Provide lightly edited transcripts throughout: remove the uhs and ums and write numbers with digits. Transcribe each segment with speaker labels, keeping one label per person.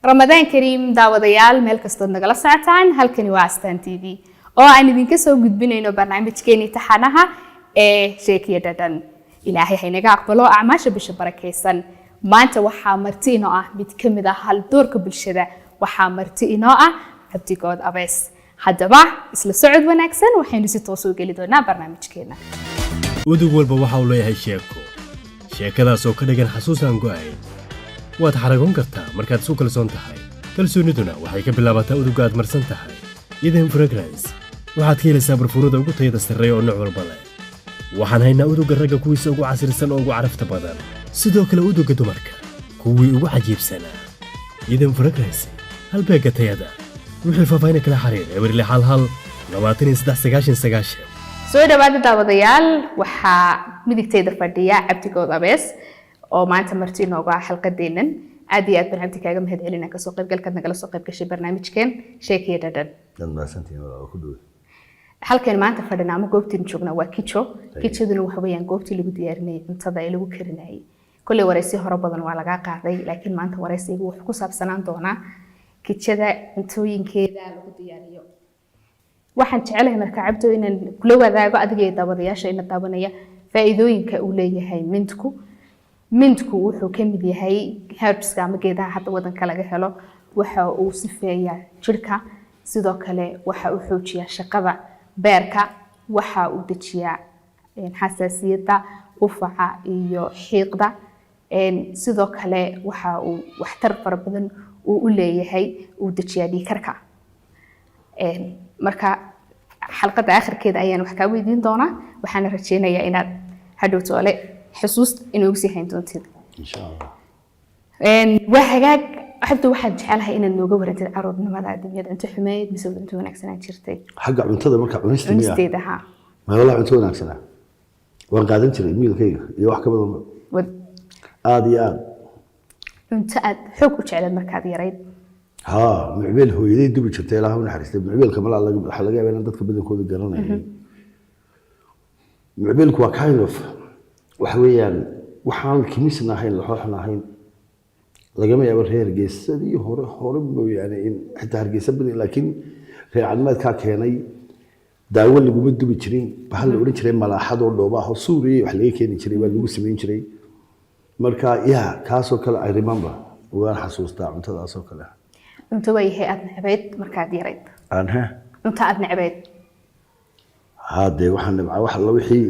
Speaker 1: Ramadaan kariim, daawadayaal, meel kastood nagala socotaan. Halkani waa Astaan TV oo aan idinka soo gudbinayno barnaamijkeeni taxanaha ee Sheekiya Dhadhan. Ilaahay haynaga aqbalo acmaasha bisha barakaysan. Maanta waxaa marti inoo ah mid ka mid ah haldoorka bulshada. Waxaa marti inoo ah Cabdigood Abees. Haddaba isla socod wanaagsan, waxaynu si toos u geli doonaa barnaamijkeena.
Speaker 2: Udug walba waxa uu leeyahay sheeko, sheekadaasoo ka dhigan xasuus aan go'ayn. Waad xaragoon kartaa markaad isu kalsoon tahay. Kalsoonniduna waxay ka bilaabataa udugga aad marsan tahay. Eden Fragrance waxaad ka helaysaa barfuunada ugu tayada sarreeya oo nooc walba leh. Waxaan haynaa udugga ragga kuwiisa ugu casrisan oo ugu carafta badan, sidoo kale udugga dumarka kuwii ugu cajiibsanaa. Eden Fragrance, halbeegga tayada. Wixii faahfaahin kala xiriir 0611 23 90 90.
Speaker 1: Soo dhawaada, daawadayaal. Waxaa midigtayda fadhiya Cabdigood Abees oo maanta marti inooga ah xalqadeennan. Aad iyo aad baan, Cabdi, kaaga mahad celina kasoo qaybgalkaad nagala soo qayb gashay barnaamijkeen Sheekiya Dhadhan.
Speaker 3: Dad mahadsantihiin, waa ku dhow.
Speaker 1: Halkan maanta fadhina ama goobtiin joognaa waa kijo. Kijaduna waxa weeyaan goobtii lagu diyaarinayay cuntada ee lagu karinayay. Kolley waraysi hore badan waa lagaa qaaday, laakiin maanta waraysigu wuxuu ku saabsanaan doonaa kijada cuntooyinkeeda lagu diyaariyo. Waxaan jecelahay marka, Cabdo, inaan kula wadaago adiga iyo daawadayaasha ina daawanaya faa'iidooyinka uu leeyahay mintku. Mintku wuxuu ka mid yahay herbska ama geedaha hadda wadanka laga helo. Waxa uu sifeeyaa jirka, sidoo kale waxa uu xoojiyaa shaqada beerka, waxa uu dejiyaa xasaasiyadda, qufaca iyo xiiqda. Sidoo kale waxa uu waxtar fara badan uu u leeyahay, uu dejiyaa dhiigkarka. Marka xalqadda akhirkeeda ayaan wax kaa weydiin doonaa, waxaana rajeynayaa inaad hadhow toole xusuus inoogu sii hayn doontid.
Speaker 3: Insha Allah.
Speaker 1: Waa hagaag, Cabdi. Waxaan jecelahay inaad nooga warantid caruurnimadaadi. Miyaad cunto xumeyd mise cunto wanaagsanaa jirtay?
Speaker 3: Xagga cuntada marka, cunista miya?
Speaker 1: Cunisteeda, ha.
Speaker 3: Ma walaa, cunto wanaagsanaa waan qaadan jiray, mealkayga iyo wax ka badan. Aada iyo aada.
Speaker 1: Cunto aad xoog u jecleed markaad yarayd?
Speaker 3: Haa, mucbeel hooyaday dubi jirtay, Ilaaha u naxariistay. Mucbeelka malaa waxaa laga yaabaa inaan dadka badankooda garanaynin. Mucbeelku waa kind of, waxa weeyaan, waxaan kimisna ahayn, laxooxna ahayn. Lagama yaabo reer Hargeysadii hore hore mooyaane in xitaa Hargeysa badan, laakiin reer Cadmeedkaa keenay. Daawo laguma dubi jirin. Bahal la odhan jiray malaaxadoo dhooba ah oo Suuriya wax laga keeni jiray baa lagu samayn jiray. Marka ya, kaasoo kale I remember, waan xasuustaa cuntadaasoo kale.
Speaker 1: Cunto waa yahay aad necbayd markaad yarayd?
Speaker 3: Aan he?
Speaker 1: Cunto aad necbayd.
Speaker 3: Haa dee, waxaan nibcaa wax alla wixii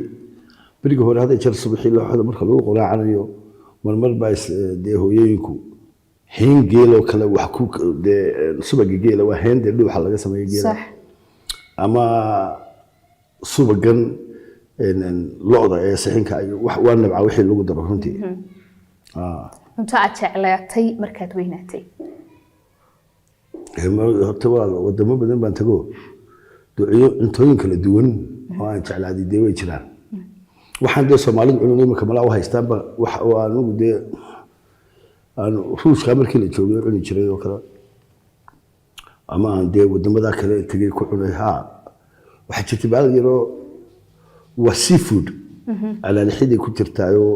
Speaker 3: beriga hore hadda jeer subaxii looxda marka lagu quraacanayo, marmar baa dee hooyooyinku heen geeloo kale wax ku dee subaga geela, waa heen dee dhuuxa laga sameeyo geela, ama subagan lo'da ee sixinka iyo waa nibcaa wixii lagu daro runtii.
Speaker 1: Cunto aad jeclaatay markaad weynaatay?
Speaker 3: Horta walaal, wadamo badan baan tago, duciyo cuntooyin kala duwan oo aan jeclaaday dee way jiraan. Waxaan dee Soomaalidu cunin imika malaa u haystaanba wax oo anigu dee aan Ruushka markii la joogay cuni jiray oo kale, ama aan dee wadamada kale tegay ku cunay. Haa, waxaa jirtay baal yaroo waa seafood, calaalixidii ku jirtaayoo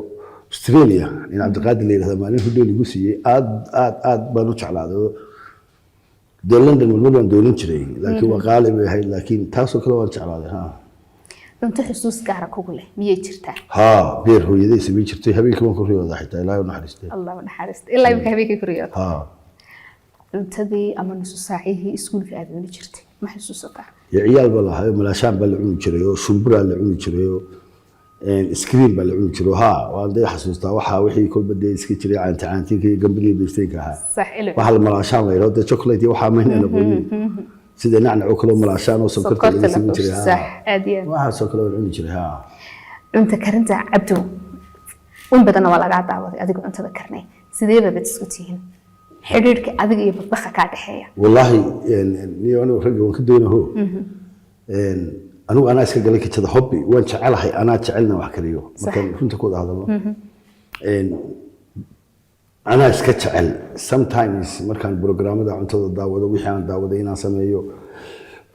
Speaker 3: Australia in Cabdiqaadir la yidhahda maalin hudheel igu siiyey. Aad aad aad baan u jeclaaday oo dee London marmar baan doonan jiray, laakiin waa qaali bay ahayd, laakiin taasoo kale waan jeclaaday, ha.
Speaker 1: Cunto xusuus gaara kugu leh miyay jirtaa?
Speaker 3: Haa, beer hooyaday samayn jirtay. Habeenkii waan ku riyoodaa xitaa, Ilaahay u naxariistay.
Speaker 1: Allah u naxariista. Ilaa imika habeenkii ku riyood?
Speaker 3: Haa.
Speaker 1: Cuntadii ama nusu saacihii iskuulka aad cuni jirtay ma xusuusataa?
Speaker 3: Iyo ciyaal baa lahaa, malaashaan baa la cuni jiray oo shumburaa la cuni jiray oo screen baa la cuni jiray. Haa, waan dee xasuustaa waxaa wixii kolba dee iska jiray, caanti caantinka iyo gambadii beysteenka ahaa.
Speaker 1: Sax ilo.
Speaker 3: Waxaa la malaashaan la yidhahdo dee chocolate iyo waxaa maynaan aqoonin, sida nacnac oo kale oo malaashaan oo sonkorta
Speaker 1: sokorta
Speaker 3: laga
Speaker 1: la
Speaker 3: samayn jiray.
Speaker 1: sax, aad iyo aad.
Speaker 3: Waxaasoo kale waan cuni jiray, haa.
Speaker 1: Cunto karinta, Cabdow, in badanna waa lagaa daawaday adiga cuntada karnay. Sidee baad isku tihiin, xidhiidhka adiga iyo badbaqa kaa dhexeeya?
Speaker 3: Wallaahi niyo, anigu ragga waan ka doonaho. Anigu anaa iska galay kajada, hobby waan jecelahay, anaa jecelna wax kariyo. Markaan runta ku wada hadalno, anaa iska jecel. Sometimes markaan programmada cuntada daawado, wixii aan daawaday inaan sameeyo,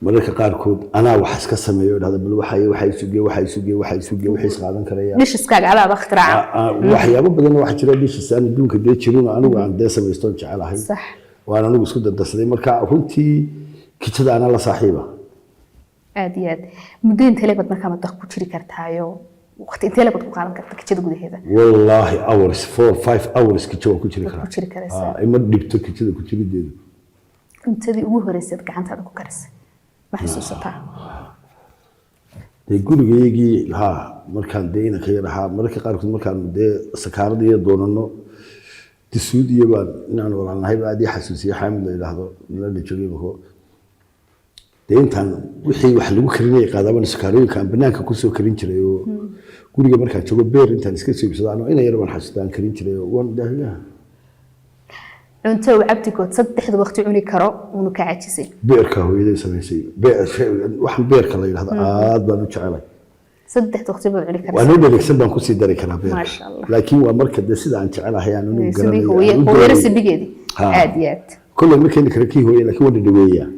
Speaker 3: mararka qaarkood anaa wax iska sameeyo, dhahda bal waxa isuge, waxa isuge, waxa isuge, wixii is qaadan karaya.
Speaker 1: Disheskaga adaaba ikhtiraca?
Speaker 3: Waxyaabo badan waxaa jira dishes aan adduunka dee jirin oo anigu aan dee samaystoon jecelahay. Waan anigu isku dardarsaday. Marka runtii kijada anaa la saaxiiba.
Speaker 1: Aad iyo aad. Muddo intee leeg baad markaa madbakh ku jiri kartaayo, waqti intee leeg baad ku qaadan karta kijada gudaheeda?
Speaker 3: Wallaahi, hours, 4, 5 hours kijo waan ku jiri karaa.
Speaker 1: Ku jiri karaysaa.
Speaker 3: Ah, ima dhibto kijada ku jirideedu.
Speaker 1: Cuntadii ugu horeysay aad gacantaada ku karisay ma xasuusataa?
Speaker 3: Dee gurigaygii, ha, markaan dee inanka yar ahaa, mararka qaarkood markaan dee sakaarada iyo doonano disuud iyo baan inaan walaalnahay baa aad ii xasuusiyey, Xaamid la yidhaahdo nala joogay imako. Dee intaan wixii wax lagu karinayay qaadaban, sakaarooyinka aan banaanka kusoo karin jiray, oo guriga markaan joogo beer intaan iska soo iibsado anoo ina yar baan xasuusta aan karin jiray, oo waan daahiyaha.
Speaker 1: Cunto uu Cabdigood saddexda waqti cuni karo uunu ka cajisay?
Speaker 3: Beerka hooyaday samaysay, waxaan beerka la yidhahdo aad baan u jecelay.
Speaker 1: Saddexda waqti baad cuni
Speaker 3: waa
Speaker 1: karaysaa?
Speaker 3: Nin dheregsan baan kusii dari karaa beerka.
Speaker 1: Maasha Allah.
Speaker 3: Laakiin waa marka dee sida aan jecelahay aan anigu
Speaker 1: sidii
Speaker 3: garanayo,
Speaker 1: hooye
Speaker 3: aan u
Speaker 1: hooyo
Speaker 3: garanayo.
Speaker 1: Recipe-geedii.
Speaker 3: Ha.
Speaker 1: Aad iyo aad.
Speaker 3: Kolley ma keeni kara kii hooye, laakiin waa dhadhaweeyaa.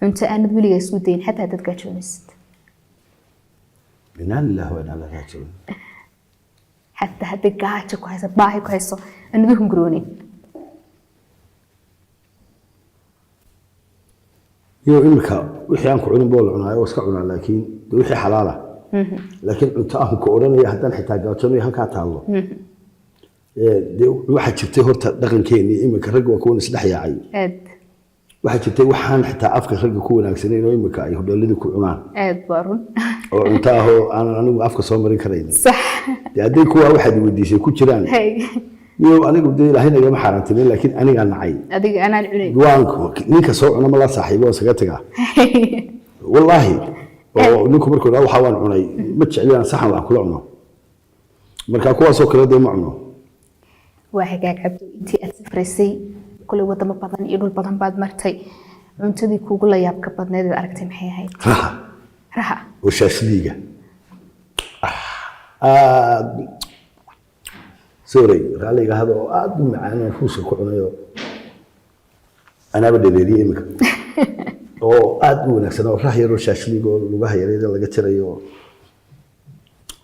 Speaker 1: Cunto aanad weligaa isku dayin xataa haddaad gaajoonaysid?
Speaker 3: Inaa lillahi wa inaa ilaihi raajicuun.
Speaker 1: Xataa hadday gaajo ku hayso, baahi ku hayso, aanad u hunguroonin?
Speaker 3: Iyo imika wixii aan ku cunin boo la cunaayo oo iska cunaa, laakiin dee wixii xalaala. Laakiin cunto aan ku odhanaya haddaan xitaa gaajoonayo halkaa taallo. Dee waxaa jirtay horta dhaqankeenii, imika ragga waa kuwan isdhex yaacay.
Speaker 1: Aad.
Speaker 3: Waxaa jirtay waxaan xitaa afka ragga ku wanaagsanayn oo imika ay hodheeladii ku cunaan.
Speaker 1: Aad baa run.
Speaker 3: Oo cunto ah oo aanan anigu afka soo marin karaynin. Dee hadday kuwaa waxaad weydiisay ku jiraan,
Speaker 1: hay,
Speaker 3: iyo anigu dee Ilaahay nagama xaaraantimin, laakiin anigaa nacay.
Speaker 1: Adiga anaan cunayn.
Speaker 3: Waan ninka soo cuna ma la saaxiibo, oo iskaga tagaa wallaahi. Oo ninku markuu idhaahdo waxaa waan cunay, ma jecli aan saxan wax kula cuno. Marka kuwaasoo kale dee ma cuno.
Speaker 1: Waa hagaag. Cabdi, intii aad safraysay kulay wadamo badan iyo dhul badan baad martay, cuntadii kuugu la yaabka badneed aad aragtay maxay ahayd?
Speaker 3: Raha.
Speaker 1: Raha.
Speaker 3: Oo shaashiliiga aad, sorry, raalliga hada, oo aad u macaan oo ruuska ku cunayo, anaaba dhereeriyey iminka, oo aad u wanaagsan, oo rah yaroo shaashiliig oo lugaha yaryar laga jarayo,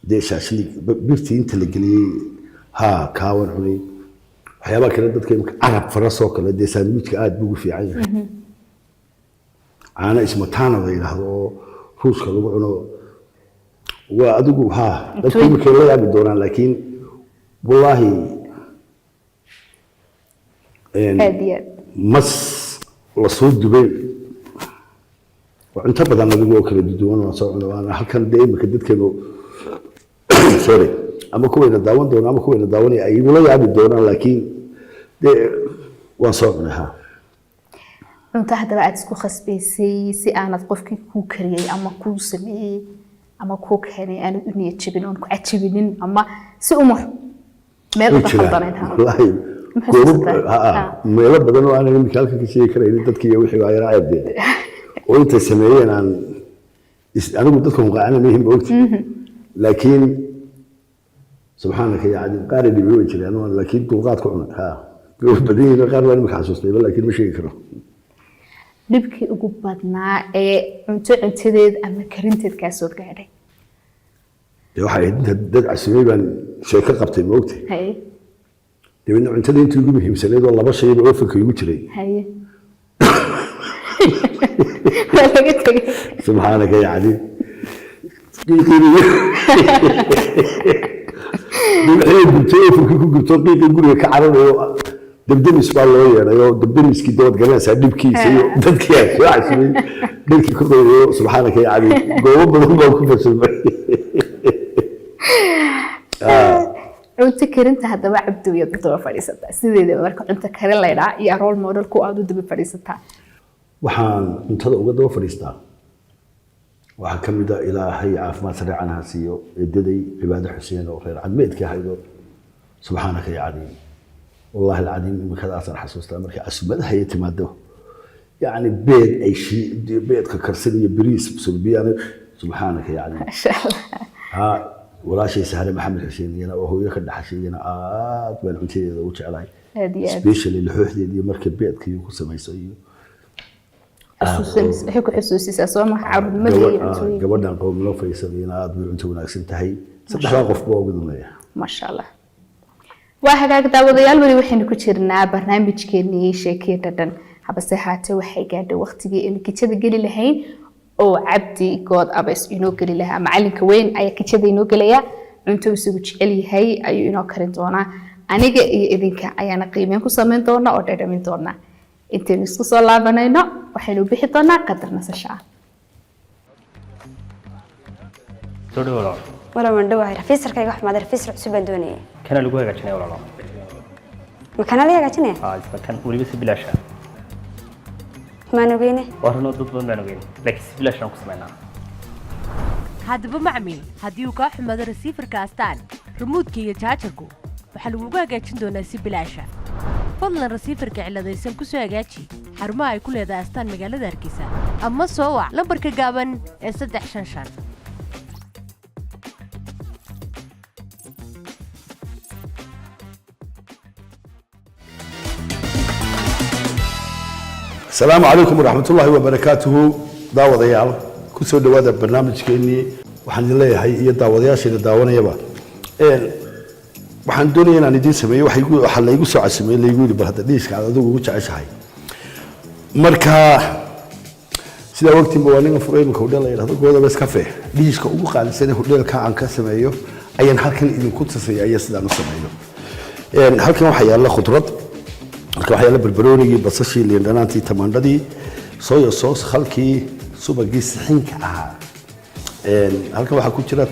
Speaker 3: dee shaashiliig birtii inta la geliyey, ha, kaawan cunay. Waxyaabaha kale dadka imika carab farasoo kale dee sandwichka aad buu ugu fiican yahay. Caano ismataana la yidhaahdo oo ruuska lagu cuno waa adigu, ha, dadku imika la yaabi doonaan, laakiin wallaahi
Speaker 1: Aad iyo aad.
Speaker 3: Mas la soo dubay waa cunto badan adigu oo kala duwan waan soo cunay. Waana halkan dee imika dadkeenu, sorry, ama kuwayna daawan doona ama kuwayna daawanaya ay igula yaabi doonaan, laakiin dee waan soo cunay, ha.
Speaker 1: Cunto haddaba aad isku khasbaysay si aanad qofkii kuu kariyey ama kuu sameeyey ama kuu keenay aanad u niyad jabin oon ku cajabinin ama si uma meel
Speaker 3: way
Speaker 1: uga
Speaker 3: jiraan
Speaker 1: khaldanayn, ha?
Speaker 3: Wallaahi.
Speaker 1: Ma
Speaker 3: goobo
Speaker 1: xasuusataa?
Speaker 3: ha, meelo badan oo aanan imika halkan ka sheegi karaynin dadkii iyo wixii waa yara ceeb dee, oo intay sameeyeen aan anigu dadka hunqaacana mihin ba ogti, laakiin subxaanaka ya cadiim, qaar ay dhibi way jiraan oo laakiin dulqaad ku cunay, ha, way badan yihiin. Qaar baan imika xasuustayba, laakiin ma sheegi karo.
Speaker 1: Dhibkii ugu badnaa ee cunto cuntadeed ama karinteed kaa soo gaadhay?
Speaker 3: Dee waxay ahayd inta dad casumay baan sheeko qabtay, ma ogtay?
Speaker 1: Haye.
Speaker 3: Dabeedna cuntada intii ugu muhiimsanayd oo laba shayba ofanka igu jiray.
Speaker 1: Haye, waa laga tegay.
Speaker 3: Subxaanaka ya cadiim, qiiqii gubtay, ofankii ku gubto, qiiqii guriga ka cararayo, dabdamis baa loo yeedhay, oo dabdamiskii dabad garanaysaa dhibkiisa iyo dadkii aan soo casumay dharkii ku qoyayo. Subxaanaka ya cadiim, goobo badan baa ku fashilmay.
Speaker 1: Cunto karinta haddaba, Cabdi, yaad u daba fadhiisataa sideedaba? Marka cunto karin laydhaa iyo role model ku aad u daba fadhiisataa?
Speaker 3: Waxaan cuntada uga daba fadhiistaa waxaa ka mid a, Ilaahay caafimaad sareecan ha siiyo, eedaday Cibaado Xuseen oo reer Cadmeedka ahaydo. Subxaanaka ya cadiim, wallaahi alcadiim, imikadaasaan xasuustaa markay casumadaha iyo timaado, yacni beed ay shii beedka karsan iyo bariis sulbiyaan. Subxaanaka ya cadiim.
Speaker 1: Maasha Allah.
Speaker 3: Ha, walaashay Sahre Maxamed Xuseen iyana oo hooyo ka dhaxashay, iyana aad baan cuntadeeda u jeclahay.
Speaker 1: Aad iyo aad.
Speaker 3: Especially laxooxdeeda iyo marka beedka iyo ku samayso iyo
Speaker 1: Waxay ku xusuusisaa soo maha caruurnimada iyo cuntooyinka.
Speaker 3: Gabadhan qowmlo Faysal iyana aad bay cunto wanaagsan tahay. Saddexdaa qof baa ugu dambeeya.
Speaker 1: Maasha Allah. Waa hagaag, daawadayaal, weli waxaynu ku jirnaa barnaamijkeenii Sheekiya Dhadhan. Habase haatee waxay gaadhay waqtigii aynu kijada geli lahayn oo Cabdi Good Abees inoo geli lahaa. Macalinka weyn ayaa kijada inoo gelaya. Cunto isagu jecel yahay ayuu inoo karin doonaa. Aniga iyo idinka ayaana qiimeyn ku sameyn doona oo dhadhamin doona. Intaynu isku soo laabanayno, waxaynu bixi doonaa qadar nasasho ah.
Speaker 4: Soo dhawo, walaal.
Speaker 5: Walaal, waan dhowahay. Receiverkayga xumaaday, receiver cusub baan doonayay.
Speaker 4: Kana lagu hagaajinaya, walaalo.
Speaker 5: Ma kana la hagaajinaya?
Speaker 4: Haa, isla kan, weliba si bilaash ah.
Speaker 5: Maan ogeyne.
Speaker 4: Waa runoo, dad badan baan ogeyn, laakiin si bilaash aan ku samaynaa.
Speaker 6: Haddaba macmiil, haddii uu kaa xumaado receiverka Astaan, remote-ka iyo charger-ku, waxaa lagugu hagaajin doonaa si bilaasha. Fadlan receiverka cilladaysan ku soo hagaaji xarumaha ay ku leedahay Astaan magaalada Hargeysa ama soo wac lambarka gaaban ee 355.
Speaker 3: Asalaamu calaykum waraxmatullaahi wabarakaatuhu. Daawadayaal, ku soo dhowaada barnaamijkeennii. Waxaan idin leeyahay iyo daawadayaashayna daawanayaba, waxaan doonaya inaan idiin sameeyo waxaa laygu soo casimay, laygu yidhi, bal hadda dish-ka aad adigu ugu jeceshahay. Marka sidaa wagtiinba waa ninka furay imika hodheel la yidhahdo Godabes Cafe. Dish-ka ugu qaalisan ee hodheelka aan ka sameeyo ayaan halkan idinku tusaya iyo sidaan u sameeyo. Halkan waxaa yaalla khudrad. Marka waxaa yaalla barbaroonigii, basashii, liin dhanaantii, tamaandhadii, soya sauce, khalkii, subagii sixinka ahaa. Halkan waxaa ku jira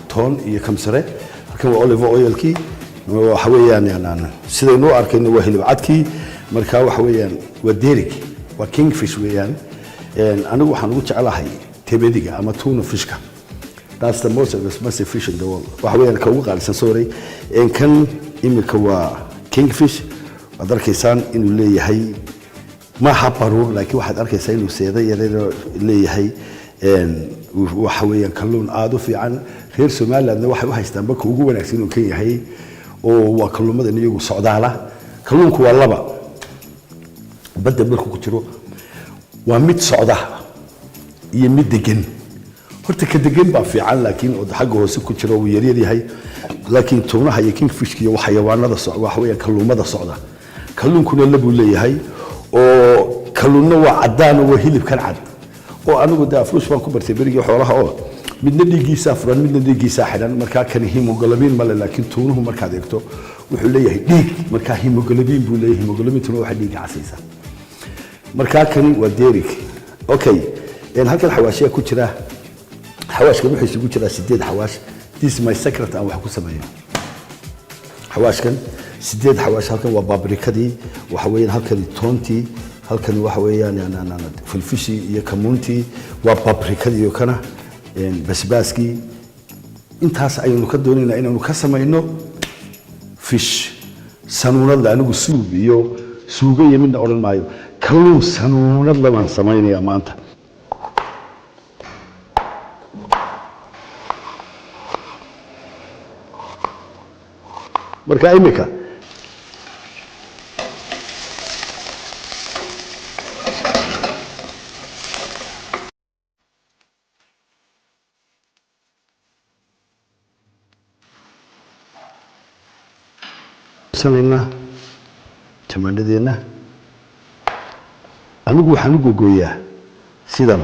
Speaker 3: toon iyo kamsare. Halkan waa olive oilkii. Waxa weeyaan sidaynu u arkayno waa hilib cadkii. Marka waxa weeyaan waa derig, waa kingfish weeyaan. Anigu waxaan ugu jeclahay tebediga ama tuna fishka. That's the most expensive fish in the world. Waxa weeyaan ka ugu qaalisan, sorry. Kan imika waa kingfish. Waad arkaysaan inuu leeyahay, maaha baruur, laakiin waxaad arkaysaa inuu seedo yaryar leeyahay. Waxa weeyaan kalluun aada u fiican. Reer Somalilandna waxay u haystaan baka ugu wanaagsan inuu kan yahay, oo waa kalluumadan iyagu socdaala. Kalluunku waa laba badda markuu ku jiro: waa mid socda iyo mid degan. Horta ka degan baa fiican, laakiin oo xagga hoose ku jiro wuu yaryar yahay. Laakiin tuunaha iyo kingfishka iyo xayawaanada socda, waxa weeyaan kalluumada socda. Kalluunkuna labuu leeyahay, oo kalluunna waa caddaan oo waa hilibkan cad, oo anigu de afruus baan ku bartay berigii xoolaha, oo midna dhiiggiisaa furan, midna dhiiggiisaa xidhan. Markaa kani hemoglobin male, laakiin tuunuhu markaad eegto wuxuu leeyahay dhiig. Markaa hemoglobin buu leeyahay, hemoglobintuna waxay dhiigga casaysaa. Markaa kani waa derig. Okay, halkan xawaashiyaa ku jira. Xawaashkan wuxuu isugu jiraa sideed xawaash. This is my secret aan wax ku sameeyo. Xawaashkan sideed xawaash. Halkan waa paprikadii, waxa weeyaan halkani toontii, halkani waxa weeyaan filfishii iyo kamuuntii, waa paprikadii iyo kana basbaaskii. Intaas ayaynu ka doonaynaa inaynu ka samayno fish sanuunadle. Anigu suub iyo suugo iyo midna odhan maayo, kalluun sanuunadle baan samaynayaa maanta. Marka imika sanaynaa tamaandhadeenna. Anigu waxaan u gogooyaa sidan.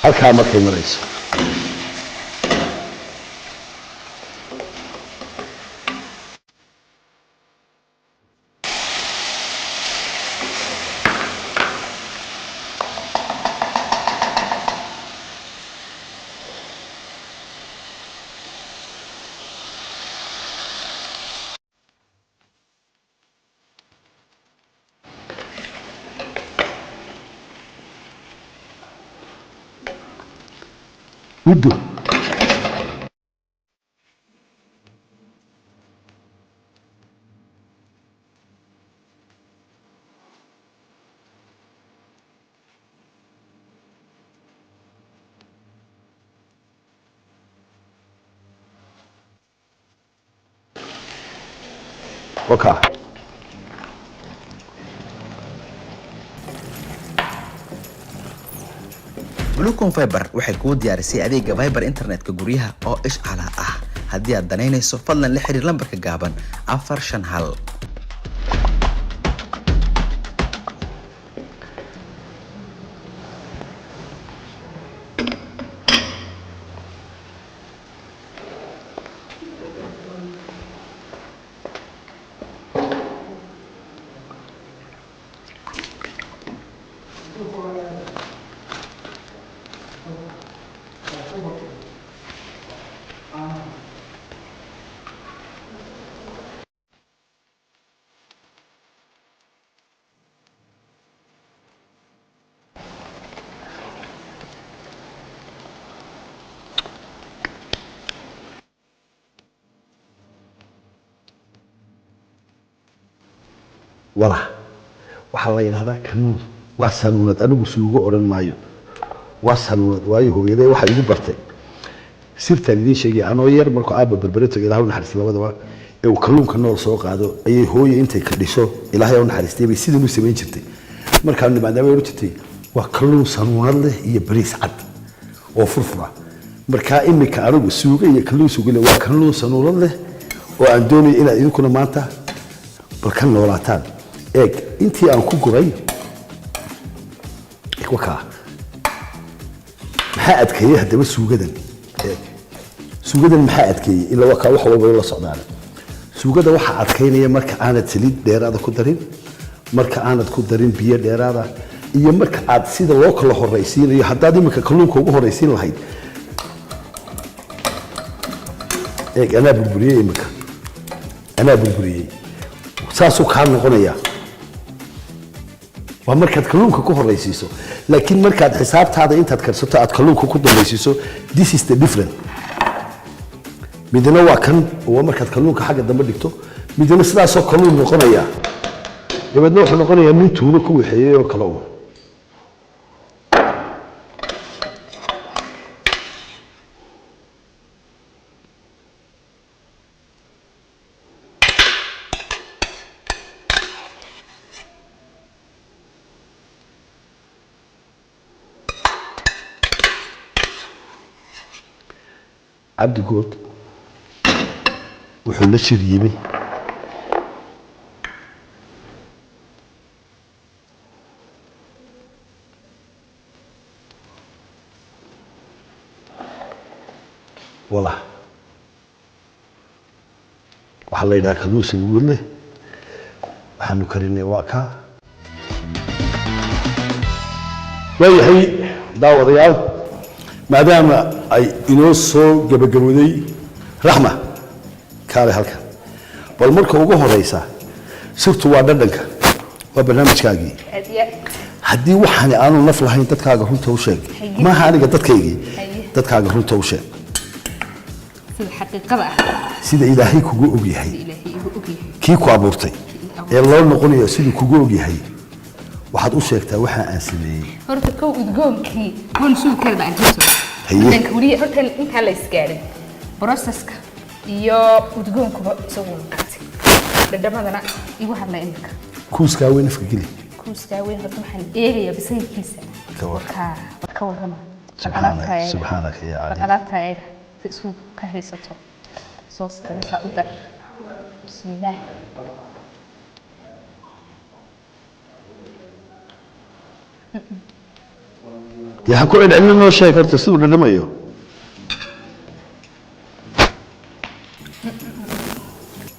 Speaker 3: Halkaa markay marayso, muddo Wakaa.
Speaker 7: Blucom Fiber waxay kuu diyaarisay adeegga fiber internetka guryaha oo ishcala ah. Haddii aad danaynayso, fadlan la xiriir lambarka gaaban 451.
Speaker 3: Walax waxaa la yidhahdaa kanuun waa sanuunad. Anigu suugo odhan maayo, waa sanuunad, waayo hooyaday waxaa igu bartay sirtaan idiin sheegay. Anoo yar markuu aabba Berbere tago, Ilaahay u naxariista labadaba, ee uu kalluunka nool soo qaado ayay hooye intay ka dhiso, Ilaahay u naxariistay, bay sidan u samayn jirtay. Markaan nimaadnaa bay odhan jirtay, waa kalluun sanuunad leh iyo bariis cad oo furfura. Markaa imika anigu suugo iyo kalluun suugo leh, waa kalluun sanuunad leh oo aan doonayo inaad idinkuna maanta bal ka noolaataan. Eeg intii aan ku guray. Eeg, wakaa. Maxaa adkeeyey haddaba suugadan? Eeg, suugadan maxaa adkeeyey? Ilaa wakaa, wax walba la socdaan. Suugada waxaa adkaynaya marka aanad saliid dheeraada ku darin, marka aanad ku darin biyo dheeraada, iyo marka aad sida loo kala horraysiinayo. Haddaad iminka kalluunka ugu horraysiin lahayd, eeg, anaa burburiyey iminka, anaa burburiyey, saasuu kaa noqonayaa. Waa markaad kalluunka ku horraysiiso. Laakiin markaad xisaabtaada intaad karsato aad kalluunka ku dambaysiiso, this is the different. Midna waa kan oo waa markaad kalluunka xagga dambe dhigto, midna sidaasoo kalluun noqonaya. Dabeedna wuxuu noqonayaa nin tuulo ku waxeeyey oo kale. Uun Cabdi Good wuxuu la shir yimi. Walax waxaa la yidhaha kalluun sabuud leh waxaanu karinay. Waa kaa. Waayahay daawadayaal, maadaama ay inoo soo gebagabowday, Raxma, kaale halkan. Bal marka ugu horeysa, sirtu waa dhadhanka, waa barnaamijkaagii. Haddii waxaani aanu naf lahayn, dadkaaga runta u sheeg. Maaha aniga, dadkaygii. Dadkaaga runta u sheeg.
Speaker 1: Sida xaqiiqada ah.
Speaker 3: Sida Ilaahay kugu og yahay.
Speaker 1: Ilaahay igu ogyahay.
Speaker 3: Kii ku abuurtay ee loo noqonayo siduu kugu og yahay, waxaad u sheegtaa waxa aan sameeyey.
Speaker 1: Horta kow, udgoonkii waan sugi kari baan tuso.
Speaker 3: Haye.
Speaker 1: Weli horta intaan la isgaarin, processka iyo udgoonkuba isagu qaatay, dhadhamadana igu hadlay imika.
Speaker 3: Kuuskaa weyn afka geli.
Speaker 1: Kuuskaa weyn horta waxaan eegayaa bisaylkiisa.
Speaker 3: Ka war.
Speaker 1: Ka warrama.
Speaker 3: Subxaanaka, subxaanaka ya caliim.
Speaker 1: Alaabta eega si isku ka haysato sooska intaa u dar. Bismillaah.
Speaker 3: Dee ha ku celcelin, noo sheeg horta siduu dhadhamayo.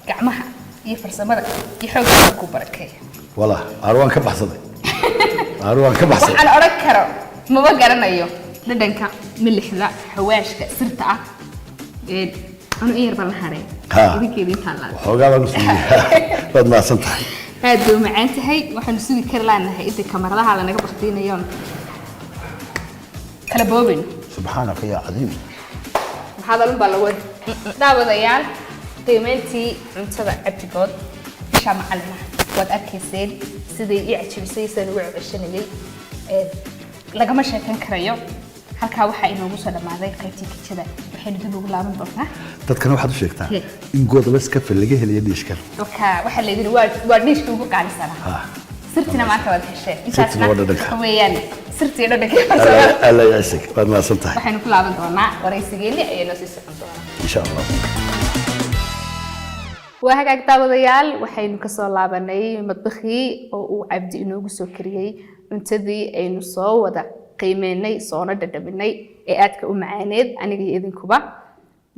Speaker 1: Gacmaha iyo farsamada iyo xoogga ku barakeeya.
Speaker 3: Wala aar waan ka baxsaday, aar waan ka baxsaday.
Speaker 1: Waxaan odhan karo maba garanayo. Dhadhanka, milixda, xawaashka sirta ah. Anu in yar baan la haray.
Speaker 3: Ha.
Speaker 1: Idinkeeda intaan laada.
Speaker 3: Xoogaa baan usugiya. Waad mahadsan tahay.
Speaker 1: Aad bay u macaan tahay. Waxaanu sugi kari laanahay inta kamaradaha lanaga baktiinayoon kala boobin.
Speaker 3: Subxaanaka yaa cadiim.
Speaker 1: Maxaad alun baa lagu daawadayaal. Qiimeyntii cuntada Cabdigood isha macalina waad arkayseen siday ii cajabisay, sidaan ugu ceshanayay. Lagama sheekan karayo. Halkaa waxaa inoogu soo dhammaaday qaybtii kijada. Waxaynu dib ugu laaban doonaa.
Speaker 3: Dadkana waxaad u sheegtaa
Speaker 1: He.
Speaker 3: in Godless Cafe laga helayo dhiishkan.
Speaker 1: Marka waxaa laydin waa dhiishkii ugu qaalisanaa. Sirtina maanta waad hesheen.
Speaker 3: Sirtina waa dhadhanka.
Speaker 1: Waxa weeyaan sirtii dhadhanka farsamada.
Speaker 3: Alla yaasig, waad mahadsan tahay.
Speaker 1: Waxaynu ku laaban doonaa waraysigeeni ayaa noo sii socon doonaa.
Speaker 3: Insha Allah.
Speaker 1: Waa hagaag, daawadayaal, waxaynu kasoo laabanay madbakhii oo uu Cabdi inoogu soo kariyey cuntadii aynu soo wada qiimeynay, soona dhadhaminay ee aadka u macaaneed, aniga iyo idinkuba.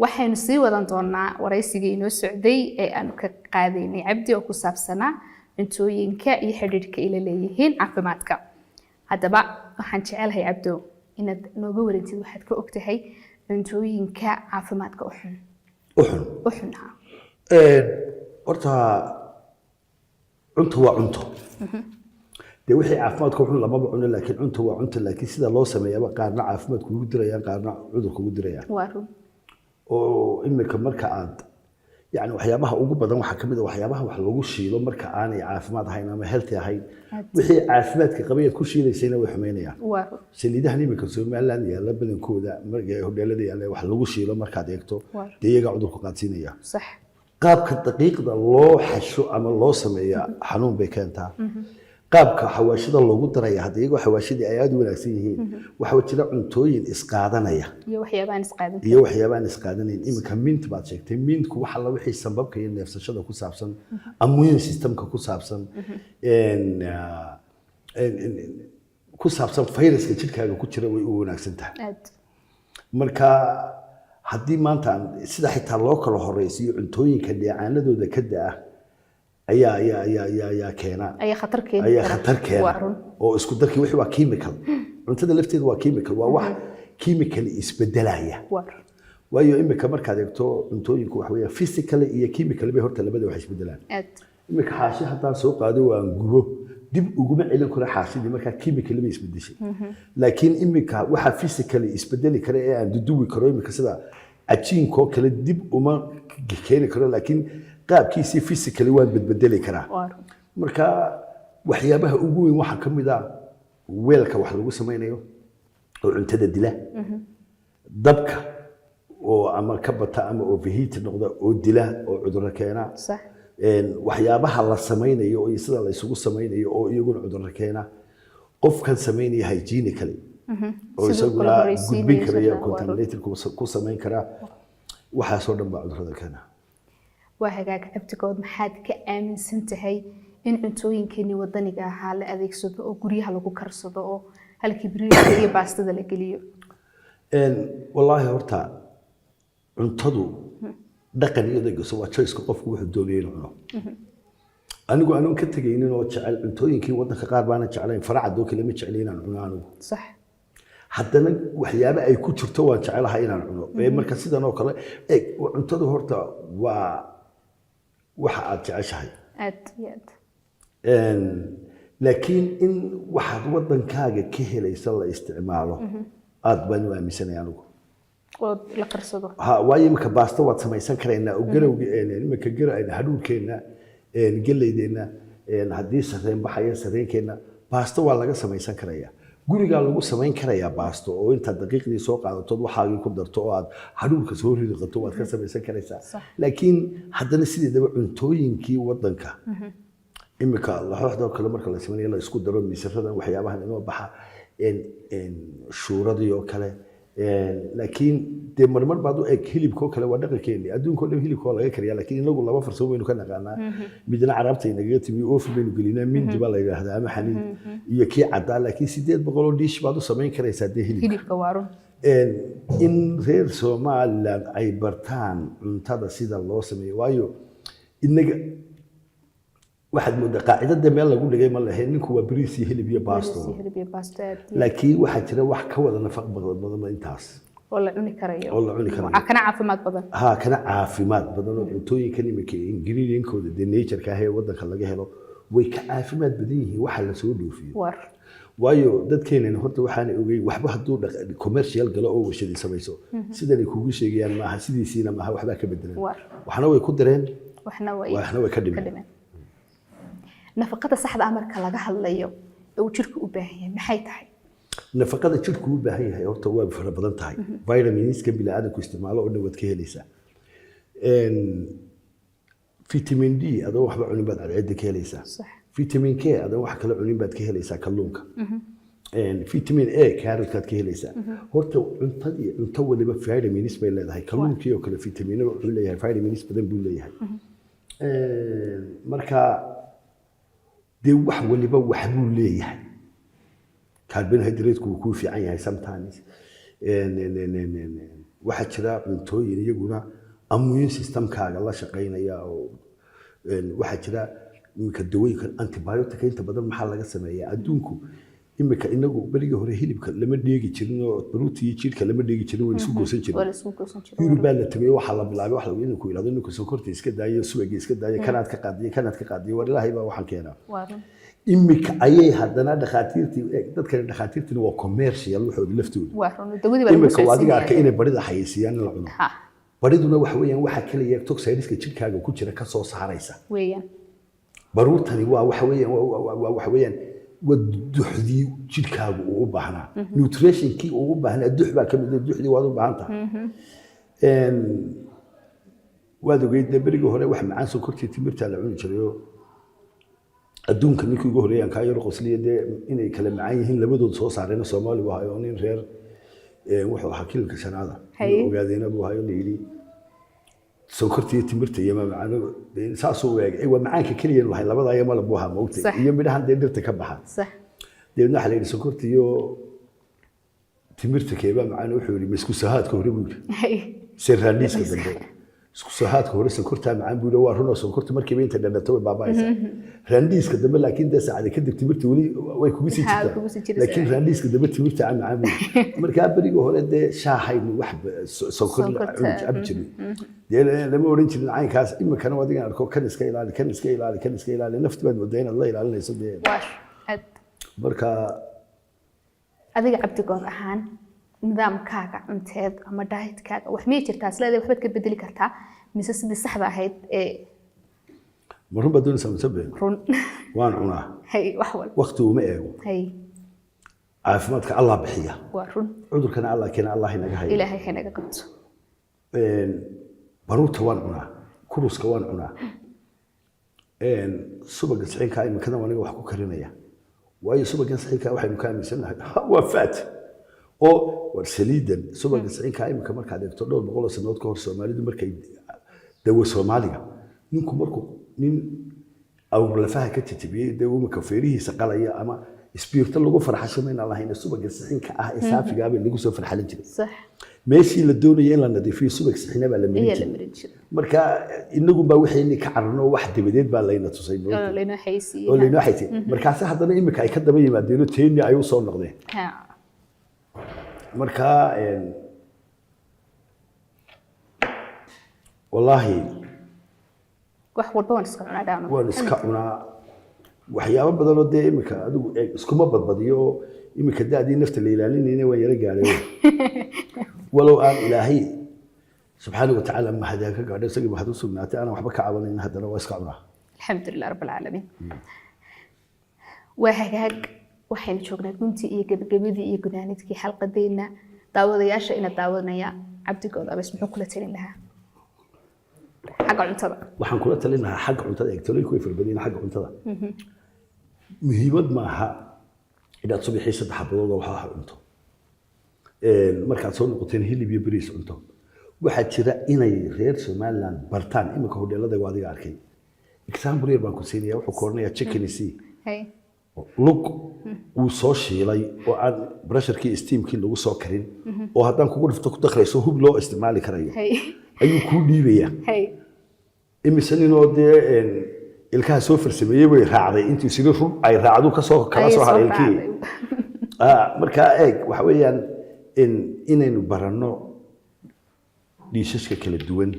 Speaker 1: Waxaynu sii wadan doonaa waraysigii inoo socday ee aanu ka qaadaynay Cabdi oo ku saabsanaa cuntooyinka iyo xidhiidhka ay la leeyihiin caafimaadka. Haddaba waxaan jecelahay, Cabdo, inaad nooga warantid waxaad ka ogtahay cuntooyinka caafimaadka u xun.
Speaker 3: U xun?
Speaker 1: U xun, ha.
Speaker 3: Horta cunto waa cunto dee. Wixii caafimaadka xun lamaba cuno, laakiin cunto waa cunto. Laakiin sida loo sameeyaba qaarna caafimaad kugu dirayaan, qaarna cudur kugu dirayaan.
Speaker 1: Waa run.
Speaker 3: Oo imika marka aad yani waxyaabaha ugu badan waxaa kamid a waxyaabaha wax lagu shiilo marka aanay caafimaad ahayn ama healthy ahayn. Wixii caafimaadka qabay aad ku shiilaysayna way xumeynayaan.
Speaker 1: Waa run.
Speaker 3: Saliidahan imika Somaliland yaalla badankooda, marka hodheelada yaalla wax lagu shiilo markaad eegto, dee iyagaa cudurku qaadsiinaya. Qaabka daqiiqda loo xasho ama loo sameeya xanuun bay keentaa. Qaabka xawaashida loogu daraya, hadda iyagoo xawaashidii ay aada u wanaagsan yihiin, waxaa jira cuntooyin isqaadanaya.
Speaker 1: Iyo waxyaabahan isqaadan.
Speaker 3: Iyo waxyaabahan isqaadanayn. Iminka mint baad sheegtay. Mintku waxa la wixii sambabka iyo neefsashada ku saabsan, immune systemka ku saabsan, ku saabsan fayraska jidhkaaga ku jira, way u wanaagsan tahay. Marka haddii maanta sida xitaa loo kala horeysiiyo cuntooyinka dheecaanadooda ka da'a ayaa keena.
Speaker 1: Ayaa khatar keeni
Speaker 3: ayaa
Speaker 1: kara.
Speaker 3: Khatar keena.
Speaker 1: Waa run.
Speaker 3: Oo isku darkii wixii waa chemical. Cuntada lafteedu waa chemical, waa wax chemical isbedelaya.
Speaker 1: Waa run.
Speaker 3: Waayo imika markaad eegto cuntooyinku waxa weeyaan physically iyo chemically bay horta labada wax isbedelaan. Imika xaashi haddaan soo qaado waan gubo, dib uguma celin karo xaashidii, markaa chemically bay isbedeshay. Laakiin imika waxa physically isbedeli kara ee aan duduwi karo, imika sida cajiinkoo kale, dib uma keeni karo, laakiin qaabkiisii physically waan bedbedeli karaa.
Speaker 1: Waa run.
Speaker 3: Marka waxyaabaha ugu weyn waxaa ka mid ah weelka wax lagu samaynayo oo cuntada dila, dabka oo ama ka bata ama overheat noqda oo dila oo cudurro keena, waxyaabaha la samaynayo iyo sida la isugu samaynayo oo iyaguna cudurro keena, qofkan samaynaya hygienically oo
Speaker 1: Siduu
Speaker 3: isaguna
Speaker 1: kala horreysiinayo,
Speaker 3: gudbin karaya,
Speaker 1: sida- waa run.
Speaker 3: contaminated ku samayn karaa, waxaasoo dhan baa cudurrada keena.
Speaker 1: Waa hagaag. Cabdigood, maxaad ka aaminsan tahay in cuntooyinkeenii wadaniga ahaa la adeegsado oo guryaha lagu karsado oo halkii bariiska iyo baastada la geliyo?
Speaker 3: Wallaahi horta cuntadu dhaqan iyadoo gaso waa choiceka qofku wuxuu doonaya inuu cuno. Anigu anoon ka tegaynin oo jecel cuntooyinkii waddanka qaar baana jeclayn, faracadoo kale ma jecli inaan cuno anigu. Haddana waxyaabo ay ku jirto waan jecelahay inaan cuno. Ee marka sidan oo kale eeg, cuntadu horta waa waxa aad jeceshahay.
Speaker 1: Aad iyo aad.
Speaker 3: Laakiin in waxaad waddankaaga ka helaysa la isticmaalo aad baan u aaminsanay anigu.
Speaker 1: Oo la karsado.
Speaker 3: Ha, waayo imika baasto waad samaysan karaynaa oo garowga imika hadhuudhkeenna, geleydeenna, haddii sarreen baxaya sarreenkeenna, baasto waa laga samaysan karayaa. Gurigaa lagu samayn karayaa baasto oo intaad daqiiqdii soo qaadatood waxaagii ku darto oo aad hadhuudhka soo ridiqato waad ka samaysan karaysaa. Laakiin haddana sideedaba cuntooyinkii waddanka, imika laxooxdoo kale marka la samaynayo la isku daro misiradan, waxyaabahan inoo baxa, shuuradii oo kale. Laakiin dee marmar baad u eg hilibkoo kale waa dhaqankeeni. Adduunka oo dhan hilibka waa laga kariyaa, laakiin inagu laba farsamo baynu ka naqaanaa. Midna carabta inagaga timi, oven baynu gelinaa, mindi baa la yidhaahdaa ama xaniid iyo kii caddaa. Laakiin 800 oo dish baad u samayn karaysaa dee hilibka.
Speaker 1: Hilibka waa run.
Speaker 3: In reer Somaliland ay bartaan cuntada sida loo sameeyo, waayo inaga waxaad moodaa qaacidada meel lagu dhigay ma lahayn, ninku waa bariis iyo hilib iyo baasto.
Speaker 1: Bariis iyo hilib iyo baasto, aad iyo
Speaker 3: Laakiin waxaa jira wax ka wada nafaq badan badan intaas.
Speaker 1: Oo la cuni karayo.
Speaker 3: Oo la cuni karayo.
Speaker 1: Waxaa kana caafimaad badan.
Speaker 3: Ha, kana caafimaad badan oo cuntooyinkan imika ingredientkooda dee nature-ka ah ee waddanka laga helo way ka caafimaad badan yihiin waxa lasoo dhoofiyo. Waayo dadkeenana horta waxaanay ogeyn waxba hadduu commercial galo oo warshadi samayso, sidanay kugu sheegayaan maaha, sidiisiina maaha, waxbaa ka bedelan. Waxna way ku dareen,
Speaker 1: waxna way
Speaker 3: waxna way ka dhimeen.
Speaker 1: Dhimeen. Nafaqada saxda ah marka laga hadlayo ee uu jirku u baahan yahay maxay tahay?
Speaker 3: Nafaqada jidhku u baahan yahay horta waa fara badan tahay. Vitaminska bini'aadamku isticmaalo oo dhan waad ka helaysaa. Vitamin D adoo waxba cunin baad cadceedda ka helaysaa. Vitamin K adoo wax kala cunin baad ka helaysaa kalluunka. Vitamin A carrotkaad ka helaysaa. Horta cuntadii, cunto waliba vitamins bay leedahay. Kalluunkii oo kale vitamino wuxuu leeyahay, vitamins badan buu leeyahay. Marka dee wax waliba waxbuu leeyahay. Carbohydrate-ku wuu kuu fiican yahay sometimes. Waxaa jira cuntooyin iyaguna immune systemkaaga la shaqaynaya oo waxaa jira iminka dawooyinkan antibiotic inta badan maxaa laga sameeyaa adduunku iminka? Inagu berigii hore hilibka lama dheegi jirin oo baruurta iyo jidhka lama dheegi jirin, way isku goosan
Speaker 1: Waa
Speaker 3: jireen.
Speaker 1: La isku goosan jiray.
Speaker 3: Yurub baa la tegay, waxaa la bilaabay wax lagu inuu ku yidhahdo ninku sonkorta iska daayo, subaga iska daayo, kanaad ka qaadiyo, kanaad ka qaadiyo. War Ilaahay baa waxaan keenaa.
Speaker 1: Waa run.
Speaker 3: Imika ayay haddana dhakhaatiirtii, eeg, dadkani dhakhaatiirtina waa commercial waxooda laftooda.
Speaker 1: Waa run, dawadii baa lagu
Speaker 3: Imika waa adiga arkay
Speaker 1: socodsiinaya.
Speaker 3: inay barida xayeysiiyaan in la cuno. Bariduna waxa weeyaan waxa kaliya toxineska jidhkaaga ku jira ka soo saaraysa. Baruurtani waa waxa weeyaan waxa weeyaan waa duxdii jidhkaagu uu u baahnaa, nutritionkii uu u baahnaa. Dux baa ka mid ah, duxdii waad u baahan tahay. Waad ogeyd dee berigii hore wax macaan sonkortii timirtaa la cuni jiray oo adduunka ninkii ugu horreeyaan kaa yaro qosliya dee inay kala macaan yihiin labadood soo saareen Soomaali buu ahayo, nin reer wuxuu ahaa Kililka Shanaada. Ogaadeena buu ahayo, la yidhi sonkorta iyo timirta iyo macaano saasuu u eegay. Waa macaanka keliya lahay labada iyo malab buu ahaa, maogtay, iyo midhahan dee dhirta ka baxa. Dabeedna waxaa la yidhi sonkorta iyo timirta keebaa macaan? Wuxuu yidhi ma isku sahaadka hore buu yidhi, seraaniiska dambe. Isku sahaadka hore sonkortaa macaan buu yidhi. Waa runoo, sonkorta markiiba inta dhadhato way baaba'aysaa. Raandhiiska dambe laakiin dee saacada kadib timirta weli way kugu sii
Speaker 1: Ha, kugu sii
Speaker 3: jirtaa,
Speaker 1: jiraysaa.
Speaker 3: laakiin raandhiiska dambe timirta macaan buu yidhi. Markaa berigii hore dee shaahaynu wax sonkor la
Speaker 1: Sonkorta,
Speaker 3: cuni cabi jirnay, dee lama odhan jirin caynkaas. Imikana adigan arko, kan iska ilaali, kan iska ilaali, kan iska ilaali, nafti baad moodaa inaad la ilaalinayso dee.
Speaker 1: Waa aad.
Speaker 3: Marka
Speaker 1: Adiga Cabdigood ahaan, nidaamkaaga cunteed ama dietkaaga wax miyay jirtaa isleedahay waxbaad ka bedeli kartaa, mise sidii saxda ahayd ee?
Speaker 3: Ma run baad doonaysaa mise been?
Speaker 1: Run.
Speaker 3: Waan cunaa.
Speaker 1: Hay, wax walba.
Speaker 3: Waqti uma eego. Caafimaadka Allah bixiya.
Speaker 1: Waa run.
Speaker 3: Cudurkana Allah keena, Allah inaga haya.
Speaker 1: Ilaahay ha naga qabto.
Speaker 3: Baruurta waan cunaa, kuruska waan cunaa, subaga sixinka imikadan aniga wax ku karinaya, waayo subagan sixinka waxaynu ka aaminsanahay waa fat oo war saliidan subaga sixinka. Imika markaad eegto dhowr boqol oo sanood ka hor Soomaalidu markay dawo Soomaaliga, ninku markuu nin awr lafaha ka jajabiyey dee imika feerihiisa qalaya ama isbiirto lagu farxasho maynaan lahayn, subaga sixinka ah ee saafiga ah bay lagu soo farxalin jiray. Meeshii la doonayay in la nadiifiyo subag sixina baa la marin
Speaker 1: Ayaa la
Speaker 3: jiray.
Speaker 1: marin jiray.
Speaker 3: Marka inagu baa waxayni ka cararno, wax dabadeed baa layna tusay.
Speaker 1: Oo laynoo xayeysiiyey.
Speaker 3: Oo laynoo xaysiiyey. Markaase haddana imika ay ka daba yimaadeen oo teeni ay u soo noqdeen. Marka wallaahi
Speaker 1: Wax walba waan iska cunaa dhaano.
Speaker 3: Waan iska cunaa waxyaabo badan oo dee imika adigu eeg iskuma badbadiyo oo imika da'dii nafta la ilaalinayna waan yara gaadhay, walow aan Ilaahay subxaana wa tacaala mahadaan ka gaadho, isagii mahad u sugnaatay, aanan waxba ka cabanayn, haddana waa iska cunaa.
Speaker 1: Alxamdulilah rab alcaalamiin. Waa hagaag, waxaynu joognaa guntii iyo gebagabadii iyo gunaanidkii xalqadeenna. Daawadayaasha ina daawanaya, Cabdigood Abees muxuu kula talin lahaa xagga cuntada?
Speaker 3: Waxaan kula talin lahaa xagga cuntada, eeg, talooyinku way fara badan yihiin. Xagga cuntada muhiimad maaha inaad subaxii saddex xabadood oo wax cunto, markaad soo noqoteen hilib iyo bariis cunto. Waxaa jira inay reer Somaliland bartaan iminka hodheelada waa adiga arkay. Example yar baan ku siinaya. Wuxuu ku oranayaa chicken c lug wuu soo shiilay oo aan pressurekii steamkii lagu soo karin, oo haddaan kugu dhifto ku dakrayso, hub loo isticmaali karayo, ayuu kuu dhiibayaa. Imise ninoo dee ilkaha soo farsameeyey bay raacday intuu siri run ay raacdu kasoo kala
Speaker 1: Ayay
Speaker 3: soo
Speaker 1: soo
Speaker 3: haray ilkihii.
Speaker 1: raacday.
Speaker 3: Markaa eeg, waxa weeyaan inaynu baranno dhiishaska kala duwan.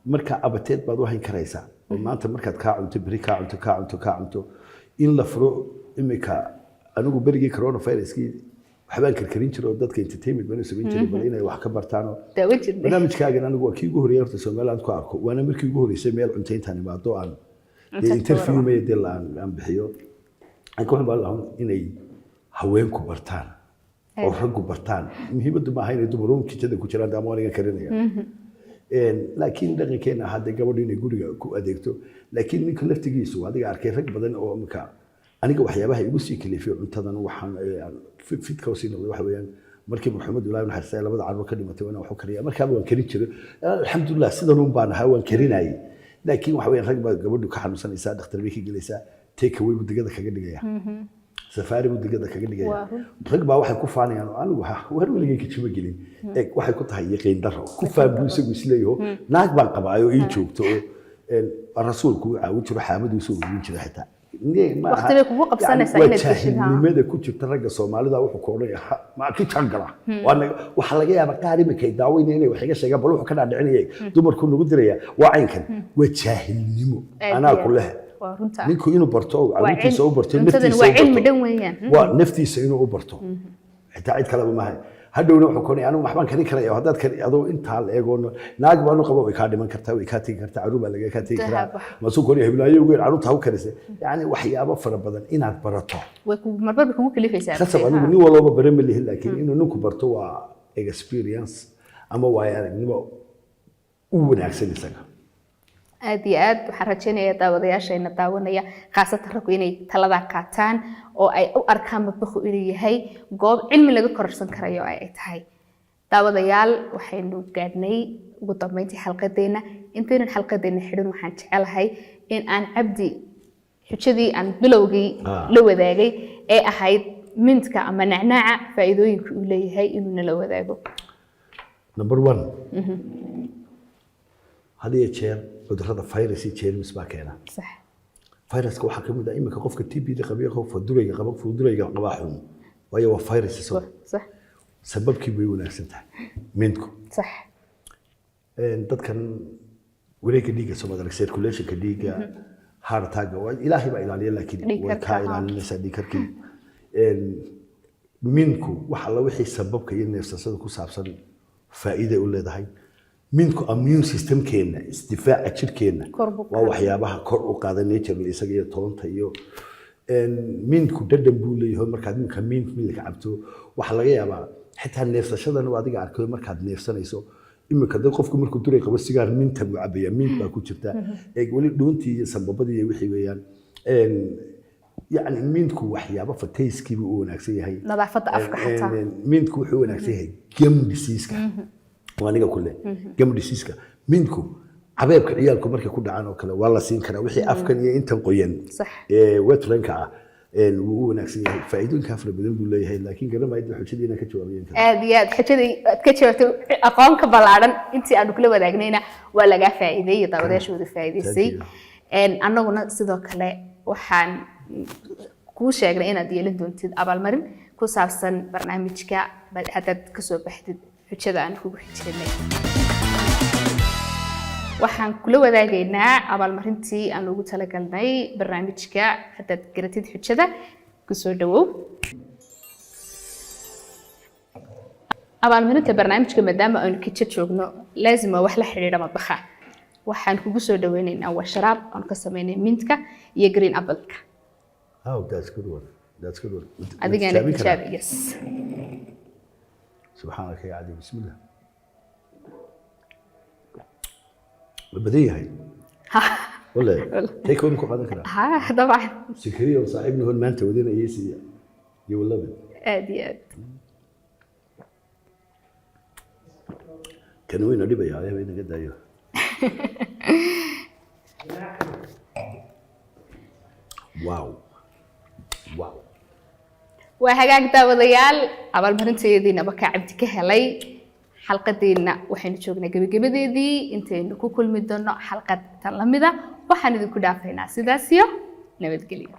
Speaker 3: Marka abateed baad u hayn karaysaa oo maanta markaad kaa cunto, beri kaa cunto, kaa cunto, kaa cunto, in la furo. Imika anigu berigii coronaviruskii waxbaan karkarin jiray oo dadka entertainment baan u samayn jiray, bal inay wax ka bartaanoo
Speaker 1: Daawan jirnay.
Speaker 3: Barnaamijkaagan anigu waa kii ugu horreeyay horta Somaliland ku arko, waana markii ugu horreysay meel cunto intaan imaado aan dee
Speaker 1: Cunto
Speaker 3: interview
Speaker 1: ka
Speaker 3: maya dee aan bixiyo. Aan ka waxaan baan lahaa inay haweenku bartaan. Oo raggu bartaan. Muhiimaddu maaha inay dumaruun kijada ku jiraan ama aniga karinaya. Laakiin dhaqankeena hadda gabadhu inay guriga ku adeegto, laakiin ninka laftigiisu, adiga arkay rag badan oo imika aniga waxyaabaha igu sii kalifiyo cuntadan waxaan fidka usii noqday waxa weeyaan markii marxuumadu, Ilaahay naxariistay, labada carruur ka dhimatay, waan wax u kariyaa. Markaaba waan karin jiray, alxamdulilah, sidan uun baan ahaa, waan karinayay. Laakiin waxa weeyaan rag baa gabadhu ka xanuunsanaysaa, dhakhtar bay ka gelaysaa, take away buu digada kaga dhigaya, safaari buu digada kaga dhigaya. Rag baa waxay ku faanayaan oo anigu ha war weligay kajima gelin. Eeg, waxay ku tahay yaqiin daro ku faan buu isagu isleeyaho, naag baan qabaayo ii joogto oo rasuulku uu caawin jiro, xaamadu usoo ururin jiray xitaa.
Speaker 1: Waqti bay kugu qabsanaysaa
Speaker 3: waa
Speaker 1: inaad geshid, ha.
Speaker 3: Jaahilnimada ku jirta ragga Soomaalida wuxuu ku odhanaya, "Ha, ma ki gala." Waxaa laga yaabaa qaar iminka ay daaweynaya inay wax iga sheegaan, bal wuxuu ka dhaadhicinaya dumarku nagu diraya waa caynkan, waa jaahilnimo.
Speaker 1: Aad
Speaker 3: Anaa
Speaker 1: iyo
Speaker 3: ku
Speaker 1: aad.
Speaker 3: leh
Speaker 1: Waa runta.
Speaker 3: ninku inuu barto oo
Speaker 1: Waa
Speaker 3: caruurtiisa u barto,
Speaker 1: cuntadani
Speaker 3: naftiisa
Speaker 1: waa
Speaker 3: u
Speaker 1: cilmi
Speaker 3: barto.
Speaker 1: dhan weeyaan.
Speaker 3: Waa naftiisa inuu u barto, xitaa cid kaleba maaha. Hadhowna wuxuu koonaya anigu waxbaan karin karaya. Haddaad kari adoo intaa la eego, naag baanu qabo, way kaa dhiman kartaa, way kaa tegi kartaa, carruur baa laga kaa tegi karaa.
Speaker 1: Dahab.
Speaker 3: Masuu koonaya hiblaayo ugu yar carruurta ha u karisay. Yacni waxyaabo fara badan inaad barato
Speaker 1: Way ku marbar bay kugu kalifaysaa.
Speaker 3: Khasab. Anigu nin walbaba bare ma lihin, laakiin inuu ninku barto waa experience ama waayo aragnimo u wanaagsan isaga.
Speaker 1: Aad iyo aad. Waxaan rajaynayaa daawadayaashayna daawanaya, khaasatan raggu, inay taladaa qaataan oo ay u arkaan madbaxu inuu yahay goob cilmi laga kororsan karayo ay tahay. Daawadayaal, waxaynu gaadhnay ugu dambeyntii xalqadeenna. Intaynan xalqadeenna xidhin, waxaan jecelahay in aan Cabdi xujadii aan bilowgii la wadaagay ee ahayd mintka ama nacnaaca faa'iidooyinka uu leeyahay inuu nala wadaago.
Speaker 3: Number one, had iyo jeer cudurrada virus iyo germs baa keena. Viruska waxaa kamid ah iminka qofka TB da qabiya, qofka durayga qaba, durayga qabaa xun, waayo waa virus isagu. Sababkii bay wanaagsan tahay mintku. Dadkan wareegga dhiigga Soomaalida, circulationka dhiigga, heart attack waa Ilaahay baa ilaaliya, laakiin
Speaker 1: Dhiig
Speaker 3: way
Speaker 1: karka,
Speaker 3: kaa
Speaker 1: ha.
Speaker 3: ilaalinaysaa dhiig karkii. Mintku wax alla wixii sababka iyo neefsashada ku saabsan faa'iiday u leedahay. Mintku immune systemkeena, isdifaaca jirkeenna,
Speaker 1: Kor buu
Speaker 3: waa
Speaker 1: qaadaa.
Speaker 3: waxyaabaha kor u qaada natural, isaga iyo toonta iyo mintku dhadhan buu leeyahay. Markaad iminka mint milk cabto, waxaa laga yaabaa xitaa neefsashadan waa adiga arkayo markaad neefsanayso. Iminka dad qofku markuu duray qabo, sigaar minta buu cabaya, mint baa ku jirta. Eeg, weli dhuuntii iyo sambabadii iyo wixii weeyaan. Yacni mintku waxyaabo fatayskii buu u wanaagsan yahay.
Speaker 1: Nadaafadda afka xataa.
Speaker 3: Mintku wuxuu u wanaagsan yahay gum diseaseka, waa aniga kule gum diseaseka. Mintku cabeebka ciyaalku markay ku dhacaan oo kale waa la siin karaa, wixii afkan iyo intan qoyan ee wetlanka ah wuu u wanaagsan yahay. Faa'iidooyinkaa fara badan buu leeyahay, laakiin garan maayo dee xujadii inaan ka jawaabayan kara.
Speaker 1: Aad iyo aad. Xujadii aad ka jawaabtay, aqoon ka ballaaran intii aanu kula wadaagnayna waa lagaa faa'iideeyey, daawadayaasha faa'iideysay.
Speaker 3: Thank you.
Speaker 1: Annaguna sidoo kale waxaan kuu sheegnay inaad yeelan doontid abaalmarin ku saabsan barnaamijka haddaad kasoo baxdid xujada aan kugu xijinay. Waxaan kula wadaagaynaa abaalmarintii aan ugu talagalnay barnaamijka haddaad garatid xujada. Kusoo dhawow abaalmarinta barnaamijka. Maadaama aynu kijo joogno, laazim waa wax la xidhiidha madbaxa. Waxaan kugu soo dhaweynaynaa waa sharaab aan ka sameynay mintka iyo green appleka.
Speaker 3: Oh, that's good one. That's good one. Ma
Speaker 1: Adigana
Speaker 3: tijaabin karaa?
Speaker 1: tijaabi, yes.
Speaker 3: Subxaanaka ya cadiim, bismillah. Ma badan yahay wale, take away ku qaadan karaa?
Speaker 1: Ha, dabcan.
Speaker 3: Sikriyo saaxiibna hon maanta wadinayay siya. You will love it.
Speaker 1: Aad iyo aad.
Speaker 3: Kan weyna dhibaya, ayaa inaga daayo. Wow.
Speaker 1: Waa hagaag, daawadayaal, abaalmarinteediinaba ka Cabdi ka helay. Xalqadeenna waxaynu joognaa gebagabadeedii. Intaynu ku kulmi doono xalqad tan lamida, waxaan idinku dhaafaynaa sidaas iyo nabadgelyo.